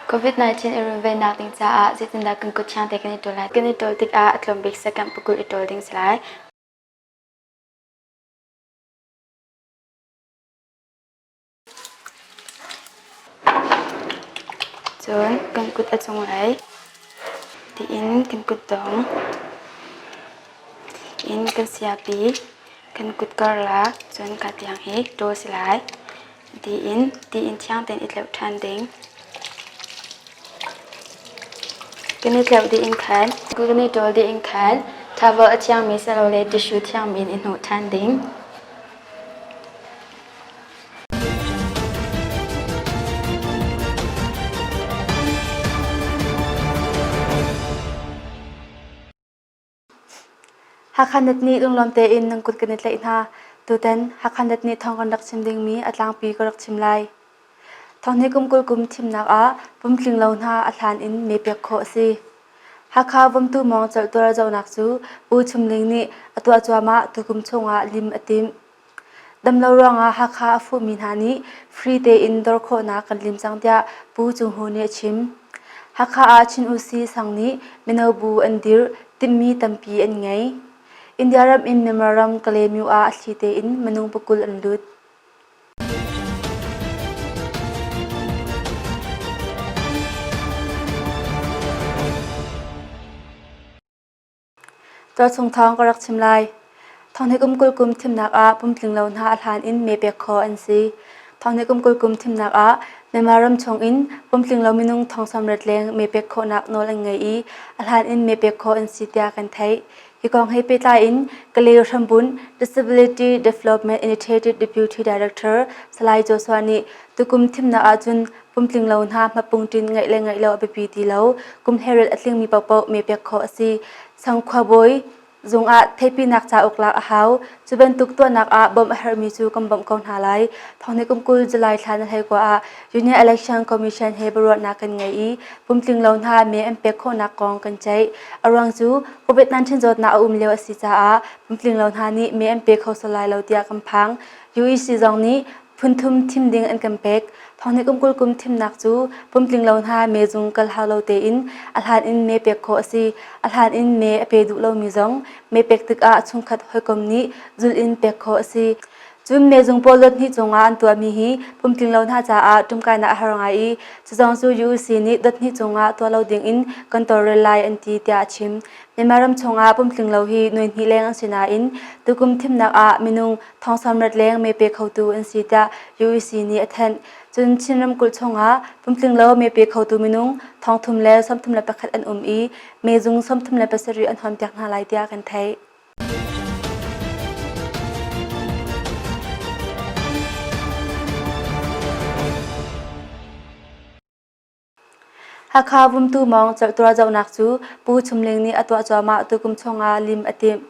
COVID-19 i runvennak ding caah zeitindah kan kut thiang te kan i ṭawl lai? Kan i ṭawl tikah a tlawm bik second pakul i ṭawl ding si lai. Cun kan kut a cunglei tiin kan kutdong in kan siapi kan kut karlak cun ka tiang hi ṭawl si lai. Tiin tiin thiang tein i tleuh ṭhan ding. Kan i tleuh dih in khan kan i ṭawl dih in khan towel a thiangmi silole tissue thiangmi in i hnawh ṭhan ding. Hakha Net nih lunglawm tein nan kut kan i tlaih hna. Tutan Hakha Net nih thawng kan rak chim dingmi a tlangpi ka rak chim lai. Thawng kum 20 kum thimnak ah pumtling lo hna a hlan in me pek khawh a si. Hakha Vomtu Mawng colhtuar zohnak cu Pu Chum Ling nih a tuah cuahmah tukum chungah lim a timh. Damlo ruangah Hakha a fuhmi hna nih free tein dawr khawhnak kan lim cang tiah Pu Cung Hu nih a chim. Hakha ah Chin Usi sang nih mino bu an dirh, timhmi tampi an ngei. India ram in Myanmar ram Kalaymyo ah a thli tein minung pakul an lut. Tualchung thawng ka rak chim lai. Thonghnih kum 20 kum thimnak ah pumtling lo hna a hlan in mee pek khawh an si. Thonghnih kum 20 kum thimnak ah Myanmar ram chung in pumtling lo minung thong sawmriat leng mee pek khawhnak nawl an ngei i a hlan in mee pek khawh an si tiah kan theih. Hi kong he pehtlai in Kalay hrambunh Disability Development Initiative Deputy Director Salai Joshua nih tukum thimnak ahcun pumtling lo hna hmapungṭin ngeih le ngeih lo a biapi ti lo. Kum hleiriat a tlingmi paohpaoh mee pek khawh a si. Sangkhuabawi zung ah theihpinak cauk lak a hau. Cu bantuk tuahnak ah bawmh a herhmi cu kan bawmh ko hna lai. Thonghnih kum 20 July thla na hleikua ah Union Election Commission he biaruahnak kan ngei i pumtling lo hna mee an pek khawhnak kong kan ceih. A ruang cu COVID-19 zawtnak a um lio a si caah pumtling lo hna nih mee an pe kho sual lai lo tiah kan phang. UEC zong nih phunthum thim ding an kan pek. Thonghnih kum 20 kum thimnak cu pumtling lo hna mezung kal hau lo tein a hlan in me pek khawh a si. A hlan in me a pe duh lomi zong me pek tikah chungkhat hawikom nih zul in pek khawh a si. Cun mezung pawl dot hnih cungah an tuahmi hi pumtling lo hna caah ṭumkainak a har ngai i cu zong cu UC nih dot hnih cungah tuah lo ding in kan tawlrel lai an ti tiah a chim. Myanmar ram chungah pumtling lo hi nuai hnih leng an si nain tukum thimnak ah minung thong sawmriat leng mee pe khotu an si tiah UEC nih a thanh. Cun Chin ramkulh chungah pumtling lo mee pe khotu minung thong thum le 31 an um i meezung 37 an hawnpiak hna lai tiah kan theih. Hakha Vumtu Mawng cerhtuar zohnak cu Pu Chum Ling nih a tuah cuahmah tukum chungah lim a timh.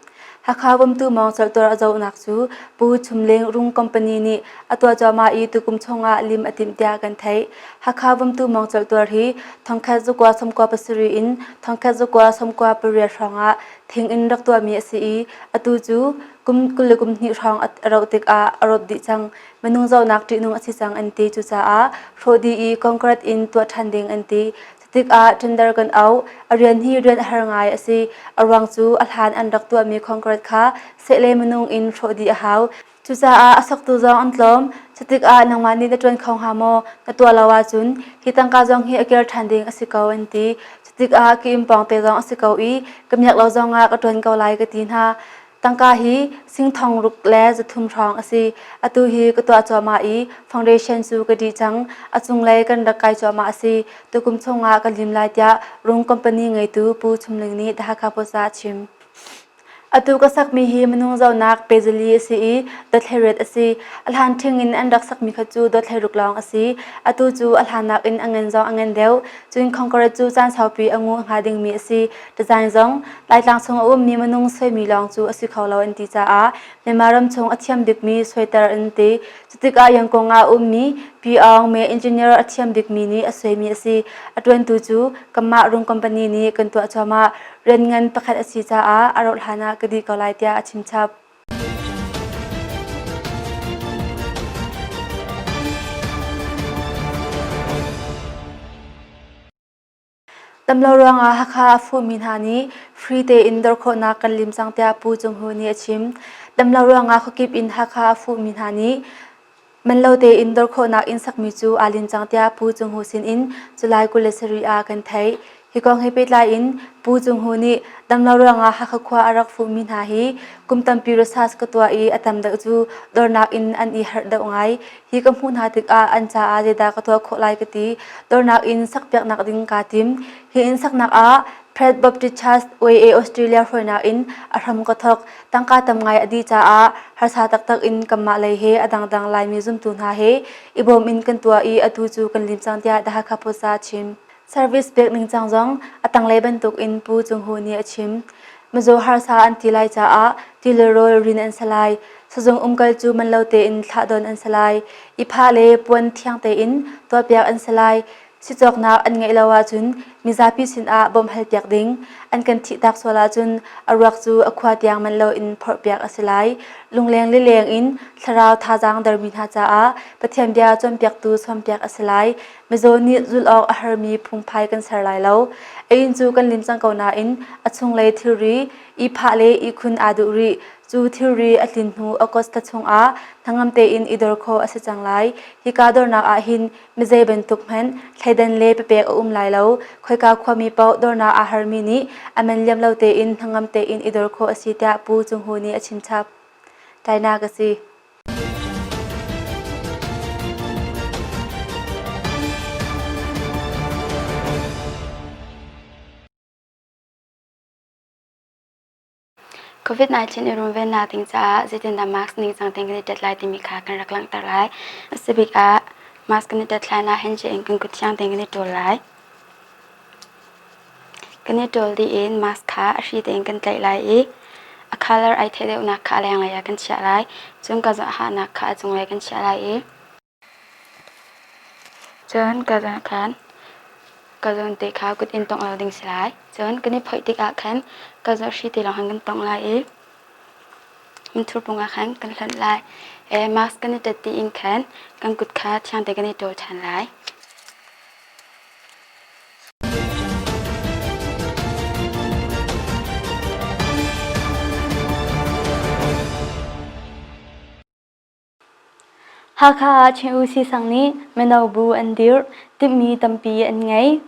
Hakha Vumtu Mawng cerhtuar a zohnak cu Pu Chum Ling Rung Company nih a tuah cuahmah i tukum chungah lim a timh tiah kan theih. Hakha Vumtu Mawng cerhtuar hi thongkhat zakua sawmkua pasarih in thongkhat zakua sawmkua pariat hrawngah thing in rak tuahmi a si i atu cu kum 20 le kum hnih hrawng a rauh tikah a rawp dih cang. Minung zohnak ṭihnung a si cang an ti. Cucaah hrawh dih i concrete in tuah ṭhan ding an ti. Cutikah tender kan auh. A rian hi rian a har ngai a si. A ruang cu a hlan an rak tuahmi concrete kha seh le minung in hrawh dih a hau. Cucaah a soktu zong an tlawm. Cutikah nangmah nih na ṭuan kho hnga maw? Na tuah lo ahcun hi tangka zong hi a kir ṭhan ding a si ko an ti. Cutikah ka inn pawng te zong a si ko i ka miak lo zongah ka ṭuan ko lai ka ti hna. Tangka hi sing thong ruk le zathum hrawng a si. Atu hi ka tuah cuahmah i foundation cu ka dih cang. A cunglei kan rak kai cuahmah a si. Tukum chungah ka lim lai tiah Rung company ngeitu Pu Chum Ling nih The Hakha Post ah a chim. Atu ka sakmi hi minung zohnak pezali a si i dothlei a si. A hlan ṭhing in an rak sakmi kha cu dothlei ruk lawng a si. Atu cu a hlan nakin a ngan zong a ngan deuh. Cun concrete cu caan saupi a ngu hnga dingmi a si. Design zong Laitlang chung a ummi minung suaimi lawng cu a si kho lo an ti caah Myanmar ram chung a thiam bikmi suaiter an ti. Cutikah Yangon ah a ummi Pi Aung Me engineer a thiam bikmi nih a suaimi a si. A ṭuantu cu kanmah Rung company nih kan tuah cuahmah. Rian ngan pakhat a si caah a rauh hlan ah ka dih ko lai tiah a chim chap. Damlo ruangah Hakha a fuhmi hna nih free tein dor khawhnak kan lim cang tiah Pu Cung Hu nih a chim. Damlo ruangah khuakip in Hakha a fuhmi hna nih man lo tein dor khawhnak inn sakmi cu aa lim cang tiah Pu Cung Hu sin in July 27 ah kan theih. Hi kong he pehtlai in Pu Cung Hu nih damlo ruangah Hakha khua a rak fuhmi hna hi kum tampi research ka tuah i a tam deuh cu dornak in an i harh deuh ngai. Hi ka hmuh hna tikah an caah zeidah ka tuah khawh lai ka ti. Dornak inn sakpiaknak ding kaa tim. Hi inn saknak ah Fred Baptist Church UAA Australia hruainak in a hram ka thawk. Tangka tam ngai a dih caah harsa taktak in kanmah lei he a dangdang Laimi zumtu hna he i bawm in kan tuah i atu cu kan lim cang tiah The Hakha Post ah a chim. Service pek ningcang zong a tanglei bantuk in Pu Cung Hu nih a chim. Mizaw harsa an ti lai caah ti le rawl rin an si lai. Sazung umkal cu man lo tein thlahdon an si lai. I phah le puan thiang tein tuahpiak an si lai. Sicawknak an ngeih lo ahcun mizapi sinah bawmh halpiak ding. An kan thihtak sual ahcun a ruak cu a khua tiang man loin phorhpiak a si lai. Lungleng lileng in thlarau thazaang dermi hna caah Pathian bia cawnpiaktu sawmpiak a si lai. Mizaw nih zulh awk a harmi phungphai kan ser lai lo. A inn cu kan lim cang ko nain a chunglei thilri, ihphah le ihkhun aa duh rih. Cu thilri a tlin hnu August thla chungah hnangam tein i dor khawh a si cang lai. Hika dornak ah hin mizei bantuk hmanh thleidan le papek a um lai lo. Khoika khuami paoh dornak aa harmi nih a man liam lo tein hnangam tein i dor khawh a si tiah Pu Cung Hu nih a chimchap. Tainak a si. COVID-19 i runvennak ding caah zeitindah mask ningcang tein kan i tet lai timi kha kan rak langhter lai. A si bik ah mask kan i tet hlan ah handshake in kan kut thiang tein kan i ṭawl lai. Kan i ṭawl dih in mask kha a hri tein kan tlaih lai i a colour ai theih deuhnak kha a lenglei ah kan chiah lai. Cun ka hahnak kha a cunglei kan chiah lai i cun ka zawn khan ka zawn te kha kut in tongh lo ding si lai. Cun kan i phoih tikah khan ka zawn hri te lawng khan kan tongh lai i minthur pung ah khan kan hlonh lai. Mask kan i ṭet dih in khan kan kut kha thiang tein kan i ṭawl ṭhan lai. Hakha ah Chin U Sang nih mino bu an dirh, timhmi tampi an ngei.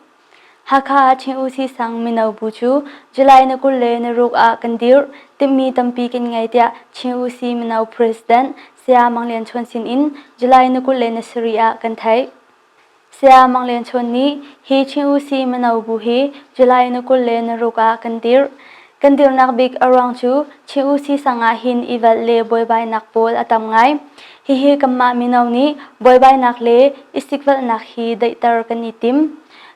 Hakha ah Chin U Sang mino bu cu July ni 26 ah kan dirh, timhmi tampi kan ngei tiah Chin U Mino President Saya Mang Lian Chawn sin in July ni 27 ah kan theih. Saya Mang Lian Chawn nih hi Chin U Si mino bu hi July ni 26 ah kan dirh. Kan dirhnak bik a ruang cu Chin U Si sang ah hin i velh le buaibainak pawl a tam ngai. Hihi kanmah mino nih buaibainak le i sikvelhnak hi daihter kan i tim.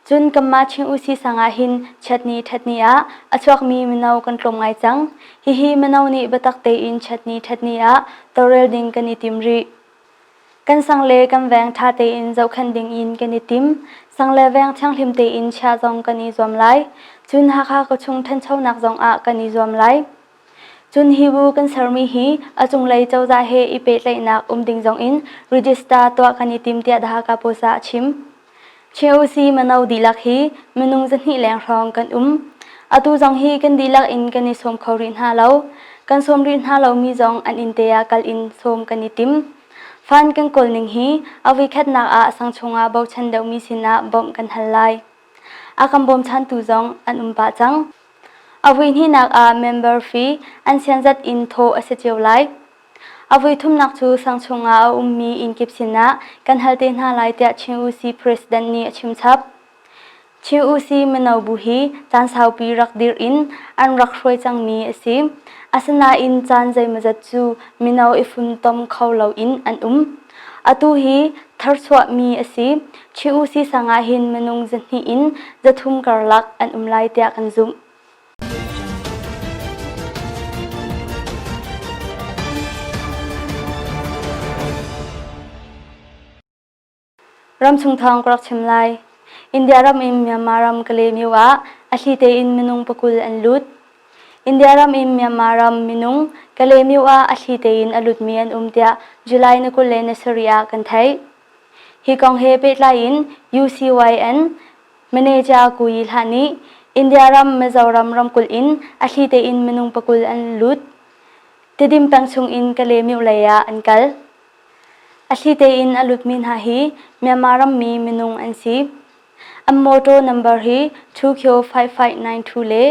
Cun kanmah Chin U Si sang ah hin chiatni ṭhatni ah a chuakmi mino kan tlawm ngai cang. Hihi mino nih biatak tein chiatni ṭhatni ah tawlrel ding kan i tim rih. Kan sang le kan veng ṭha tein zohkhenh dingin kan i tim. Sang le veng thianghlim tein chiah zong kan i zuam lai. Cun Hakha khuachung ṭhanchonak zongah kan i zuam lai. Cun hi bu kan sermi hi a cunglei cozah he i pehtlaihnak um ding zongin register tuah kan i tim tiah The Hakha Post ah a chim. COC mino dihlak hi minung 200 leng hrawng kan um. Atu zong hi kan dihlak in kan i sawm kho rih hna lo. Kan sawm rih hna lomi zong an inn te ah kal in sawm kan i tim. Fan kan kawl ning hi a voikhatnak ah sang chungah bochan deuhmi sinah bawmh kan hal lai. A kan bawmchantu zong an um pah cang. A voihnihnak ah member fee an sianzat in thawh a si cio lai. A voithumnak cu sang chungah a ummi innkip sinah kan hal te hna lai tiah Chin U Si President nih a chimchap. Chin U Si mino bu hi caan saupi rak dirh in an rak hruai cangmi a si. Asinain caan zeimawzat cu mino i funtom kho loin an um. Atu hi tharchuahmi a si. Chin U Si sang ah hin minung 200 in 300 karlak an um lai tiah kan zumh. Ramchung thawng ka rak chim lai. India ram in Myanmar ram Kalaymyo ah a thli tein minung pakul an lut. India ram in Myanmar ram minung Kalaymyo ah a thli tein a lutmi an um tiah July ni 27 ah kan theih. Hi kong he pehtlai in UCYN. Manager Ku Yi Hlah nih India ram Mizoram ramkulh in a thli tein minung pakul an lut. Tidim peng chung in Kale-myo lei ah an kal. A thli tein a lutmi hna hi Myanmar rammi minung an si. An mawṭaw nambar hi 2Q5592 le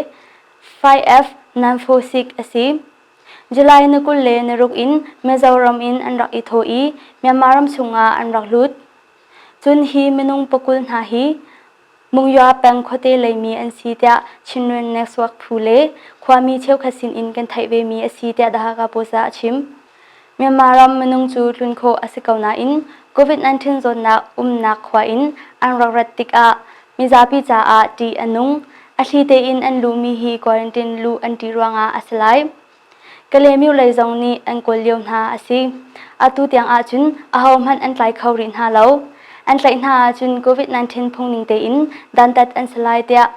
5F946 a si. July ni 26 in Mizoram in an rak i thawh i Myanmar ram chungah an rak lut. Cun hi minung pakul hna hi Mungya peng khuate leimi an si tiah Chinrin Network phu le khuami cheukhat sinin kan theih vemi a si tiah The Hakha Post ah a chim. Myanmar ram minung cu tlun khawh a si ko nain COVID-19 zawtnak umnak khua in an rak rat tikah mizapi caah ṭih a nung. A thli tein an luhmi hi quarantine luh an ṭih ruangah a si lai. Kalaymyo lei zong nih an kawl lio hna a si. Atu tiang ahcun ahohmanh an tlai kho rih hna lo. An tlaih hna ahcun COVID-19 phungning tein dantat an si lai tiah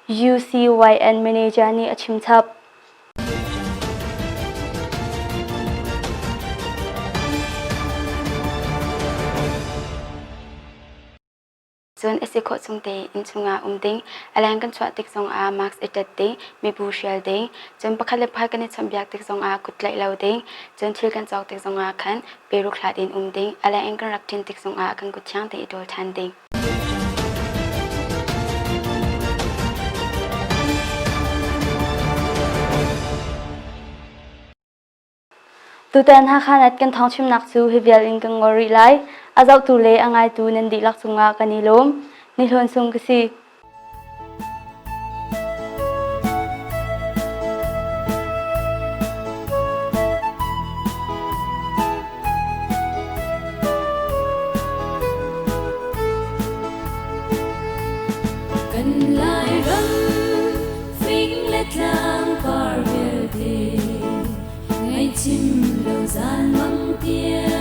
UCYN manager nih a chim chap. Cun a si khawh chung te inn chungah um ding, a leng kan chuah tik zongah mask i ṭet ding, mibu hrial ding, cun pakhat le pakhat kan i chawnhbiak tik zongah kut tlaih lo ding, cun thil kan cawk tik zongah khan peruk hlat in um ding, a leng in kan rak ṭin tik zongah kan kut thiang te i ṭawl ṭhan ding. Tutan Hakha Net kan thawngchimnak cu hi vial in kan ngol rih lai. A zohtu le a ngaitu nan dihlak cungah kan i lawm. Ni Hlawn Sung ka si. Kan Lairam fing le tlang par vialte Ngaihchim lo zan mang tiang.